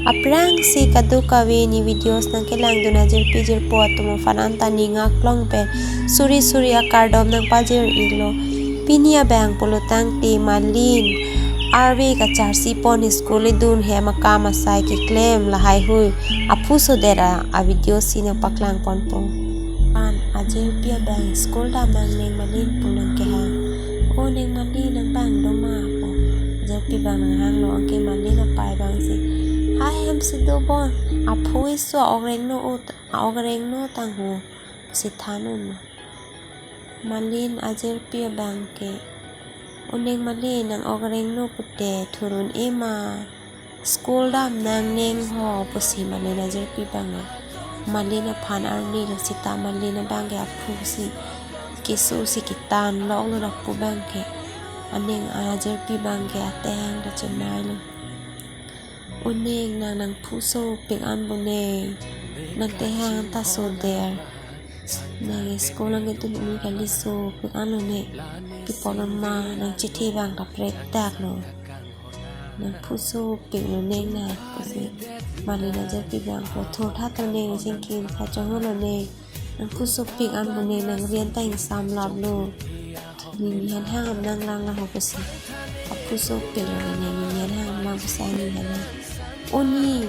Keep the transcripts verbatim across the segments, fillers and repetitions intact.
Aphrangsi kadokave ne videos nangkelangdun ajirpi jirpo atum aphan anta ning aklong pen suri suri akardom nangpajir-iklo. Pini abang pulotangte Malin arve kacharsi pon, school idun, hem akam asai keklem lahaihui aphu sodet a, a video si nangpaklang ponpo. An ajirpi abang school dam nangneng Malin pu nangkehang. O neng Malin, nang bang doma pu ajirpi abang nanghanglo, anke Malin apai abangsi, hai hem si dobon, aphu iso a-ok rengno ut, a-ok rengno tangho si than unlo. Malin ajirpi abang ke, o neng Malin, nang ok rengno pute thurun-e ma, school dam nangneng ho pusi Malin ajirpi abang ke Malin aphan arnilo seta Malin abang ke aphu si keso si ketan loklo, lapu abang ke aning ajirpi abang ke atehang ta chemailo. O neng, nang nangphu sopik anpo neng, nang tehang ta sodet. Nang school nangketun-un kali, sopik anlo neng. Pi apot ma nang chethe abang kaprek daklo. Nangphu sopiklo neng nang pusi Malin ajirpi abang ke, thurtha to neng, singkin pha chongholo neng. Nangphu sopik anpo neng, nang rian ta ingsamlaplo. Nini henhang am nanglang laho pusi aphu sopiklo neng, nini henhang am lang pusi ani henhang. O ni,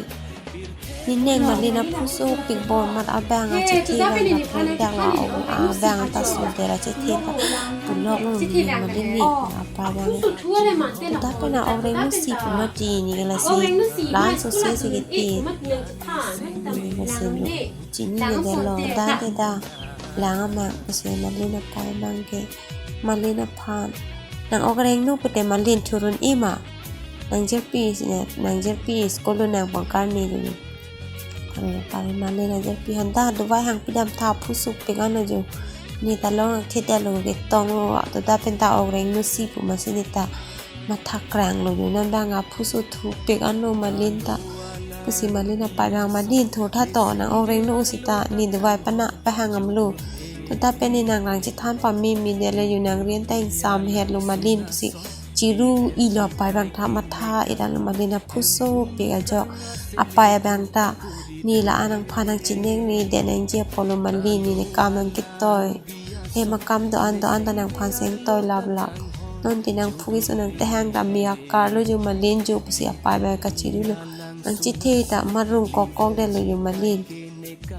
ne neng Malin aphu sopik bon, mat abang achethe abang kaprek daklo, o abang ta sodet, achethe ta puloklo, ne neng Malin ne apai abang. Dak pen a-ok rengno si pu mati, ne ke lasi lan sose si keti. Ne lasi lo, chinine detlo, dang te dang. Lang amang pusi Malin apai abang ke Malin aphan, nang ok rengno pute Malin thurun-e ma, nang jirpi, nang jirpi school dun nang pangkar ne lo. Kare pare Malin ajirpi aphan ta, dovai hangpi dam tha, aphu sopik anlo jo. Ne ta long thedetlo, ketonglo, to dak pen ta ok rengno si pu masi ne ta matha kranglo jo, nang abang aphu so thupik anlo Malin ta pusi Malin apai abang, Malin thurtha to, nang ok rengno seta ne dovai pana pahang amlo. To dak pen ne nang lang chethan pameme detlo jo, nang rian ta ingsamhetlo Malin pusi chiru-ilo apai abang ta, matha-et anlo Malin aphu sopik ajok. Apai abang ta, ne la-an nangphan nang chiningri det nangji apotlo Malin, nini kam nangketoi. Hem akam do-an do-an ta nangphan seng toi laplap. Non te nangphu keso nang tehang ta me akarlo jo Malin jo pusi apai abang kachirulo. Nang chethe ta marung kokkok detlo jo Malin.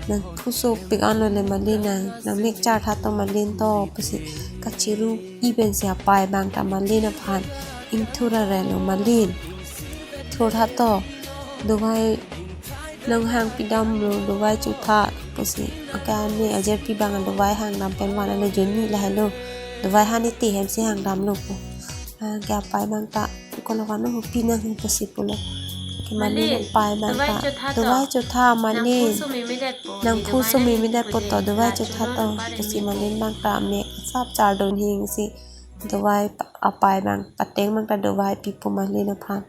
Nangphu sopik anlo le Malin nang, nang mek chartha to Malin to pusi kachiru-i pensi apai abang ta Malin aphan ingthur arelo, Malin thurtha to, dovai nang hangpi damlo, dovai chotha pusi. Anke ne ajirpi abang dovai hang dam pen van anlo, jonni lahelo, dovai han ite hem si hang damlo pu. Anke apai abang ta, ko lo kano hopi nang pusi pulo. Ke Malin Malin, apai abang dovai ta, chotha to. Dovai chotha Malin. Nangphu sumeme detpo, nangphu sumeme detpo to, dovai chotha to pusi Malin abang ta mek asap chardon hingsi dovai pa-, apai abang pateng abang ta dovai pipo Malin aphan.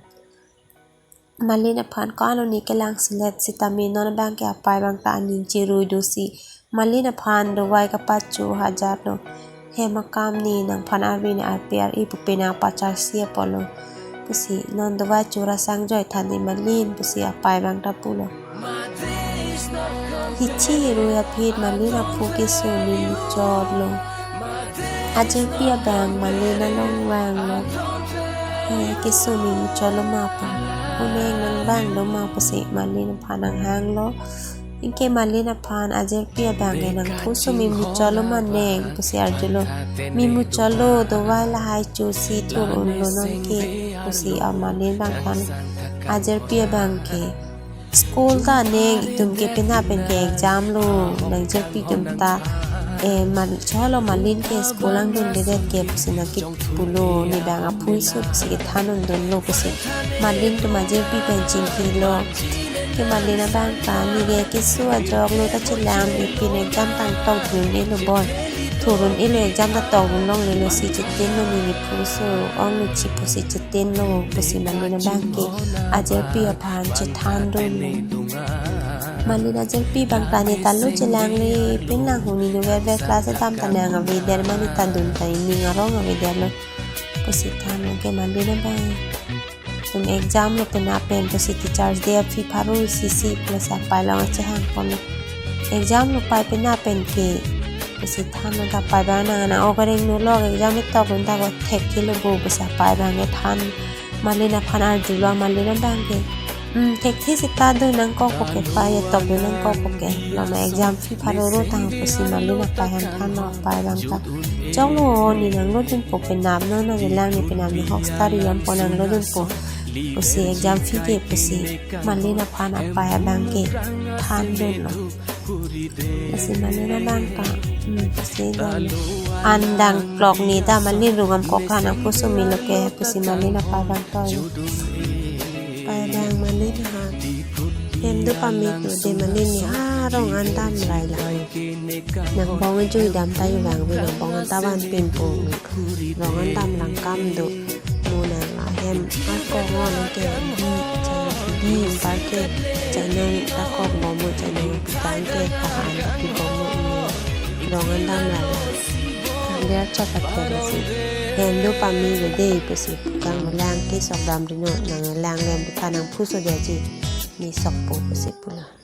Malin aphan ko-an lo ne kelang selet sitame non abang ke apai abang ta aning chirui dosi Malin aphan dovai kapacho hajatlo. Hem akam ne nangphan arve ne arpe ar-e pupe nangpacharsi apotlo pusi, non dovai chora sang joi than ne Malin pusi apai abang ta pulo. Hichi hirui aphi Malin aphu keso me muchotlo. Ajirpi abang Malin along vanglo. Eh, keso me muchotlo ma pu. O neng, nang bang doma pusi Malin aphan nanghanglo. Anke Malin aphan ajirpi abang ke, nangphu so me muchotlo ma neng pusi arjulo. Me muchotlo, dovai lahai chosi thur unlo non ke pusi a Malin abang than. Ajirpi abang ke, school ta neng, itum ke penap pen ke exam lo, nang jirpi atum ta, eh, Mal-, cholo Malin ke school angdundedet ke pusi nangkepulo, ne abang aphu iso pusi kethan undunlo pusi Malin atum ajirpi pen chingkilo. Ke Malin abang ta, ne ke keso ajoklo ta chelang, ipin exam tang tokdun-elo bon. Thurun-elo, exam ta tokdun longlelo si chetinlo, ne nephu so onglo chi pusi chetinlo pusi Malin abang ke ajirpi aphan chethandunlo. Malin ajirpi abang ta ne ta lo chelangle, pinlang hu ne inutvet ver class dam ta nang avedet ma, ne ta dun ta ining arong avedetlo pusi thanlo ke Malin abang. To Exam lo penap pen pusi Teachers' Day aphi pharo isi isi pusi apai along chehangponlo. Exam lo pai penap pen ke pusi thanlo ta apai abang nang, nang ok areng nulok exam etop un ta ko thekthe lo bo pusi apai abang ke than Malin aphan arjulo, Malin abang ke. Hmm, thekthe seta do nangkok po ke pai, etop do nangkok po ke. Loma exam fee pharo ro tang pusi Malin apai aphan thanlo, apai abang ta. Choklo, ne nanglodunpo penap, nang nangkelang ne penap, ne hok star yam po nanglodunpo pusi exam fee ke pusi Malin aphan apai abang ke thandunlo. Lasi Malin abang ta, hmm, pusi do. An dang klok ni ta Malin rungam kok ra nangpuso melo ke pusi Malin apai abang ta. Apai abang Malin ha hem do pame klo de Malin ne ha rong an dam rai lang. Nangbong jui dam ta yu bang bi nangbong an ta van pin po. Rong an dam lang kam do. Mo nang la hem akong on ke bi, chai bi, par ke, chainong ta kok bom mo, chainong pitang ke, kahan ta pi bom mo, ne rong an dam la la. Kan dia chot ta kela si. Hem do pame lo de pusi pukang lang ke sok dam rino, nanglang lem ta nangpuso dia ji. Ne sokpo pusi pulo.